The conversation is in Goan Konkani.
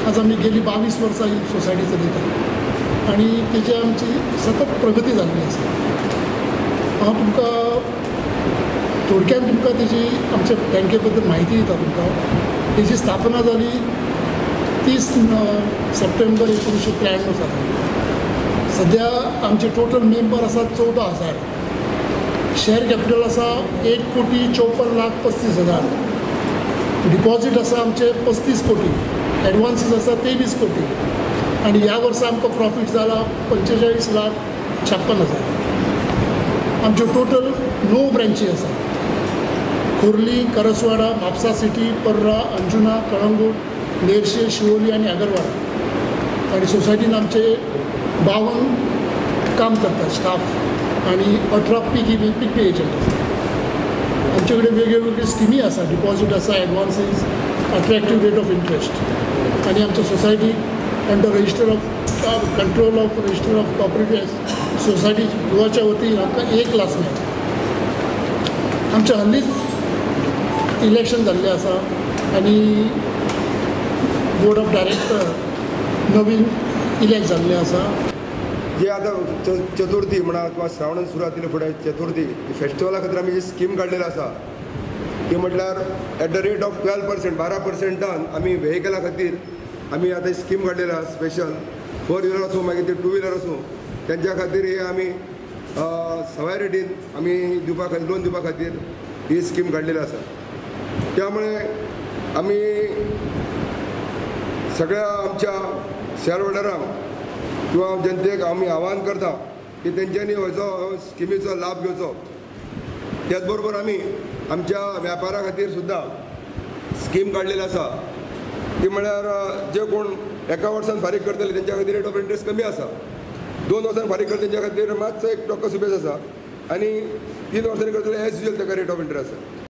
आज आमी गेली 22 वर्सां ही सोसायटी चलयतात आनी तेची आमची सतत प्रगती जाल्ली आसा. हांव तुमकां थोडक्यान तुमकां तेजी आमच्या बँके बद्दल म्हायती दिता. तुमकां तेजी स्थापना जाली 30 सप्टेंबर 1993 साली. सद्या आमचे टोटल मेंबर आसात 14,000. शेअर कॅपिटल आसा 1,54,35,000. डिपॉझीट आसा आमचे 35 कोटी, एडवान्सीस आसा 23 कोटी आनी ह्या वर्सा आमकां प्रॉफीट जाला 45,56,000. आमच्यो टोटल 9 ब्रँची आसा. खोर्ली, करसवाडा, म्हापसा सिटी, पर्रा, अंजुना, कळंगूट, नेरशे, शिवोली आनी आगरवाडा. आनी सोसायटीन आमचे 52 काम करतात स्टाफ आनी 18 पी एजंट आसा. आमचे कडेन वेगळे वेगळे स्किमी आसा, डिपॉझीट आसा, advances, attractive rate of interest. आनी आमच्या सोसायटीक under register of control of register of cooperative society गोवाच्या वतीन आमकां 1 क्लास मेळटा. आमचें हल्लीच इलेक्शन जाल्लें आसा आनी बोर्ड ऑफ डायरेक्टर नवीन इलेक्ट जाल्ले आसा. जे आतां चतुर्थी म्हणा किंवा श्रावण सुरवात फुडें चतुर्थी फेस्टिवला खातीर आमी जी स्कीम काडलेली आसा ती म्हटल्यार एट the rate of 12% 12% आमी व्हेकला खातीर आमी आतां स्कीम काडलेली आसा. स्पेशल 4 व्हिलर आसूं मागीर ते 2 व्हिलर आसूं तेंच्या खातीर हे आमी सवाय रेटीन आमी दिवपा खातीर लोन दिवपा खातीर ही स्कीम काडलेली आसा. त्यामुळे आमी सगळ्या आमच्या शेअर होल्डरांक किंवा जनतेक आमी आवाहन करता की तेंच्यांनी हो स्किमीचो लाभ घेवचो. त्याच बरोबर आमी आमच्या व्यापारा खातीर सुद्दां स्कीम काडलेली आसा ती म्हळ्यार जे कोण एका वर्सान फारीक करतले तेंच्या खातीर रेट ऑफ इंट्रस्ट कमी आसा, 2 वर्सान फारीक करता तेंच्या खातीर मातसो 1% सुबेज आसा आनी 3 वर्सांनी करतले एज युजल ताका रेट ऑफ इंट्रस्ट आसा.